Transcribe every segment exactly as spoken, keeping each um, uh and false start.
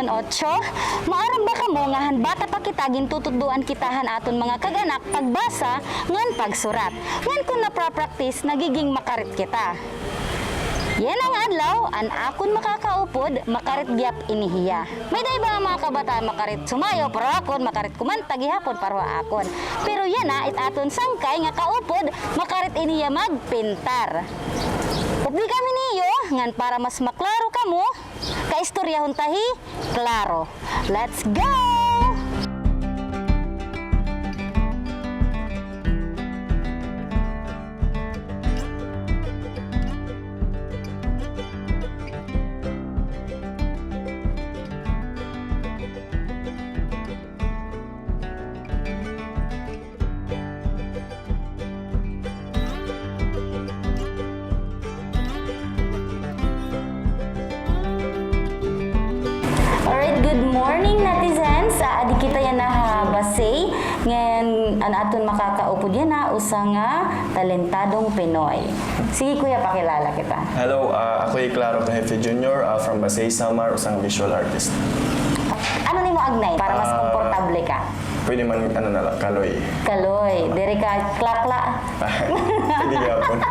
Ocho, maaram ba kamo nga han bata pa kita gintututdoan kita han aton mga kag-anak pagbasa ngan pagsurat. Ngan kon napra-practice, nagiging makarit kita. Yana nga adlaw, an akon makakaupod, makarit gihap ini hiya. May-ada iba nga mga kabataan makarit sumayaw, pero akon makarit kumanta gihapon pareho ha akon. Pero yana it aton sangkay nga kaupod, makarit ini hiya magpintar. Updi kami niyo, ngan para mas maklaro kamo, kaistoryahon ta hi Klaro. Let's go! Alright, good morning, netizens. Ah, adi kita yana ha Basey. Ngan an aton makakaupod yana, usa nga talentadong Pinoy. Sige, kuya, pakilala kita. Hello, ah, ako hi Claro Cajefe Junior, ah, from Basey, Samar, usa nga visual artist. Ano nimo agnain para mas komportable ka? Pwede man, ano na la, Kaloy. Kaloy. Diri ka Klakla? Pwede gihapon.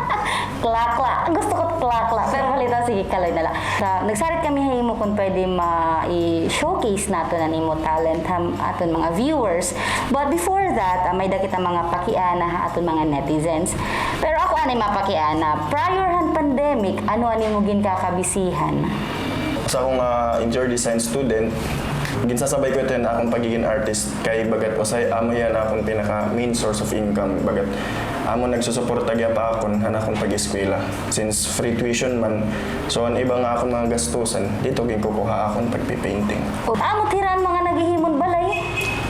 Klakla. Gusto ko Klakla. Pero balita, sige, Kaloy na la. Sa, nagsarit kami ha imo kon pwede ma-, i-showcase naton an imo talent ha aton mga viewers. But before that, ah, may-ada kita mga pakiana ha aton mga netizens. Pero ako anay mapakiana, prior han pandemic, ano an imo ginkakabisihan? Sa akon, ah, interior design student, ginsasabay ko ito han akon pagiging artist. Kay bagat usahay amo hiya an akon pinaka main source of income. Bagat amo nagsusuporta gihap ha akon han akon pag-eskwela. Since free tuition man, so an iba nga akon mga gastusan, didto ginkukuha ha akon pagpi-painting. O, amo it hira an mga naghihimon balay?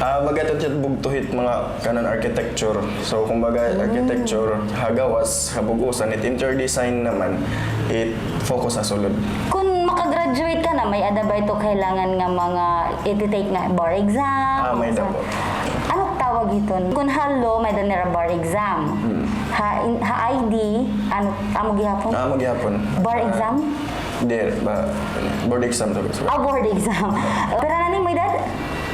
Ah, bagat it bugto hit mga kanan architecture. So, kumbaga, architecture, ha gawas, ha bug-osan, it interior design naman, it focus ha sulod. Kon maka-graduate ka na, may-ada ba ito kailangan nga mga iti-take nga bar exam? Ah, may-ada po. Ano tawag hiton? Kon ha law, may-ada nira bar exam. Hmm. Ha, in, ha I D, ano, amo gihapon? Ah, amo gihapon. Bar exam? Di, ba, board exam to, sir. Ah, board exam. Pira na nimo edad?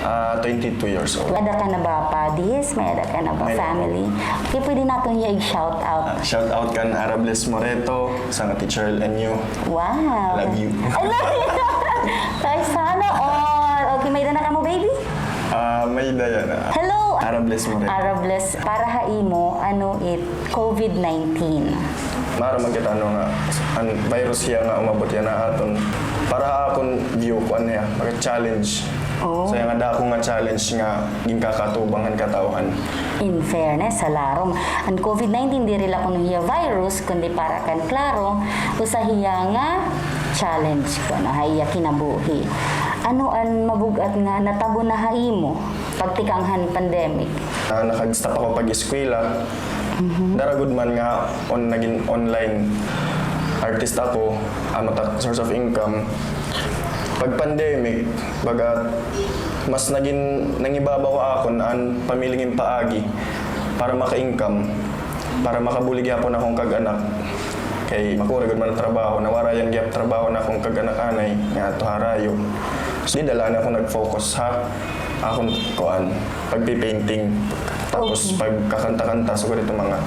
Ah, twenty-two years old. May-ada ka na ba padis? May-ada ka na ba family? Okay, pwede naton hiya i-shout out. Ah, shout out kan Arables Moreto, usa nga teacher L N U. Wow. Love you. I love you. Ay, sana all. Okay, may-ada na kamo baby? Ah, may-ada yana. Hello. Arables Moreto. Arables, para ha imo, ano it COVID nineteen? Maaram man kita, ano, nga an virus hiya nga umabot yana ha aton. Para ha akon view, kuan hiya, maka-challenge. Oh. So, yana nga dako nga challenge nga ginkakatubang han katawhan. In fairness, ha larom, an COVID nineteen diri la kuno hiya virus, kundi para kan Claro, usa hiya nga challenge kuno ha iya kinabuhi. Ano an mabug-at nga natabo na ha imo pagtikang han pandemic? Ah, nakag-stop ako pag-eskwela. Mhm. Dara gud man nga on, nagin online artist ako, amo ta source of income. Pag pandemic, baga mas nagin nangibabaw ha akon an pamiling paagi para maka-income, para makabulig gihapon akon kag-anak. Kay makuri gud man an trabaho, nawarayan gihap trabaho an akon kag-anak anay nga adto ha harayo. So, dida la ako nag-focus ha akon kuan, pagpi-painting. Tapos pagkakanta-kanta, sugad hito mga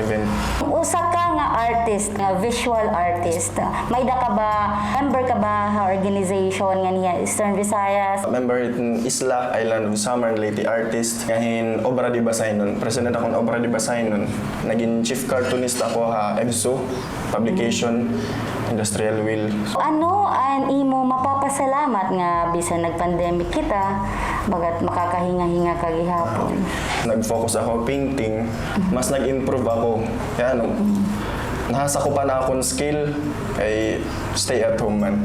event. Usa ka nga artist, nga visual artist. May-ada ka ba, member ka ba ha organization ngan hiya Eastern Visayas? Member hin ISLA, Island of Samar and Leyte Artists, nga hin Obra de Basaynon. President ako hin Obra de Basaynon. Nagin chief cartoonist ako ha EVSU publication, Industrial Wheel. Ano an imo mapapasalamat nga bisan nag-pandemic kita, bagat makakahinga-hinga ka gihapon? Nag-focus ako painting, mas nag-improve ako. Kay ano, nasakupan na akon skill, kay stay at home man.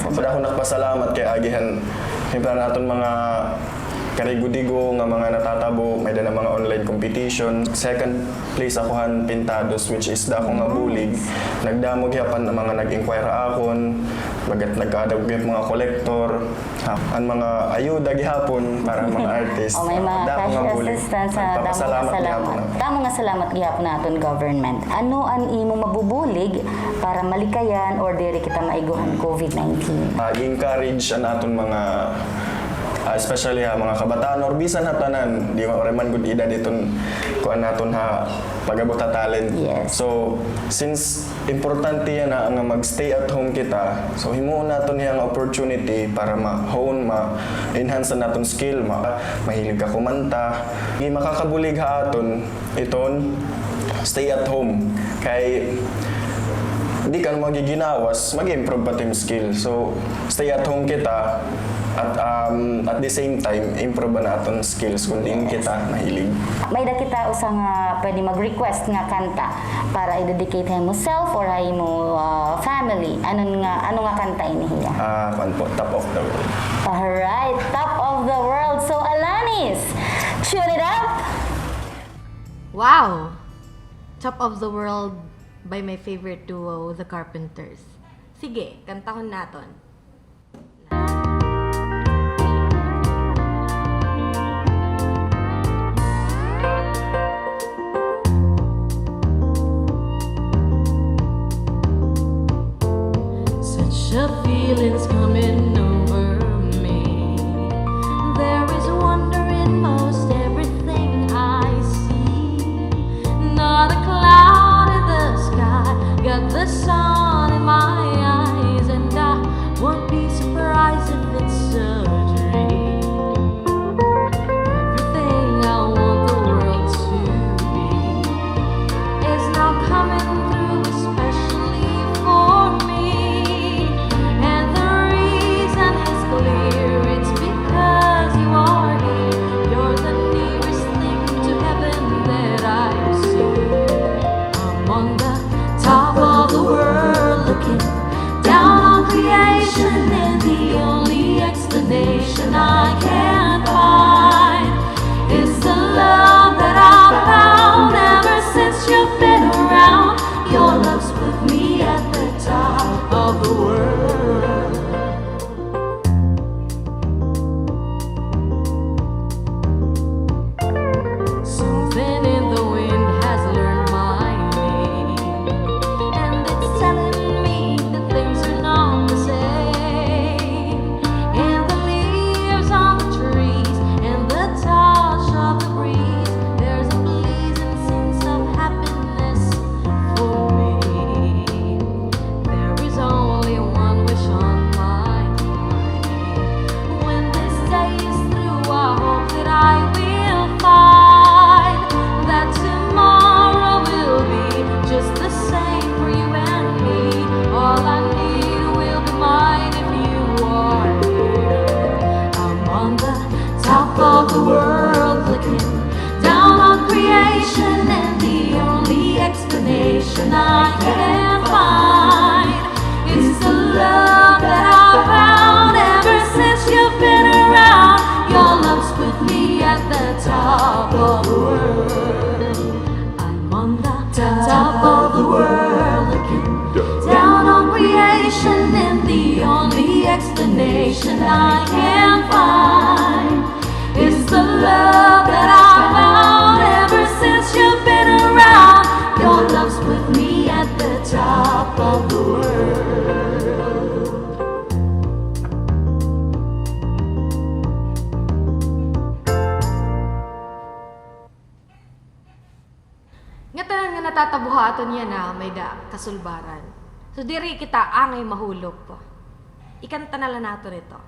So, ako nagpasalamat kay agihan, siyempre, an aton mga karigo-digo nga mga natatabo, may-ada na mga online competition. Second place ako han Pintados, which is dako nga bulig. Nagdamo gihapon an mga nag-inquire ha akon. Bagat nagkadagko gihap mga kolektor, ha, an mga ayuda gihapon para mga artist. O, may mga cash assistance, ha. Damo nga salamat gihapon. Damo nga salamat gihapon ha aton government. Ano an imo mabubulig para malikayan or diri kita maigo han COVID nineteen? Ah, i-encourage an aton mga, ah, especially ha mga kabataan or bisan ha tanan, di ba, waray man gud edad iton kuan naton ha pag-abot ha talent. Yes. So, since importante yana nga mag-stay at home kita, so himuon naton hiya nga opportunity para ma-hone, ma-enhance an aton skill, ma-, mahilig ka kumanta. Di makakabulig ha aton iton stay at home. Kay di ka magiginawas, mag-improve pa it im skill. So, stay at home kita, at, um, at the same time, improve an aton skills kung diin kita mahilig. May-ada kita usa nga pwede mag-request nga kanta para i-dedicate ha imo self or ha imo, ah, family. Ano nga, ano nga kanta ini hiya? Ah, kuan po, Top of the World. Alright, Top of the World. So, Alanis, tune it up! Wow! Top of the World by my favorite duo, The Carpenters. Sige, kantahon naton. Such a feeling's coming over me. There is wonder in most everything I see. Not a cloud in the sky, got the sun in my eyes, and I won't be surprised if it's a dream. Everything I want the world to be is now coming through, especially for me. And the reason is clear, it's because you are here. You're the nearest thing to heaven that I see. I'm on the top of the world looking down on creation, and the only explanation I can find is the love that I found ever since you've been around. Your love's put me at the top of the world. Something in the wind has learned my name, and it's telling me that things are not the same. And the leaves on the trees and the touch of the breeze, there's a pleasing sense of happiness for me. There is only one wish on my mind. When this day is through, I hope that I will find that tomorrow will be just the same for you and me. All I need will be mine if you are here. I'm on the top of the world looking down on creation, and the only explanation I can find is the love that I found ever since you've been around. Your love's put me at the top of the world. I'm on the top of the world looking down on creation, and the only explanation I can find is the love that I found ever since you've been around. Your love's put me at the top of the world. Ngatanan nga natatabo ha aton yana may-ada kasulbaran. So, diri kita angay mahulop. Ikanta na la naton ito.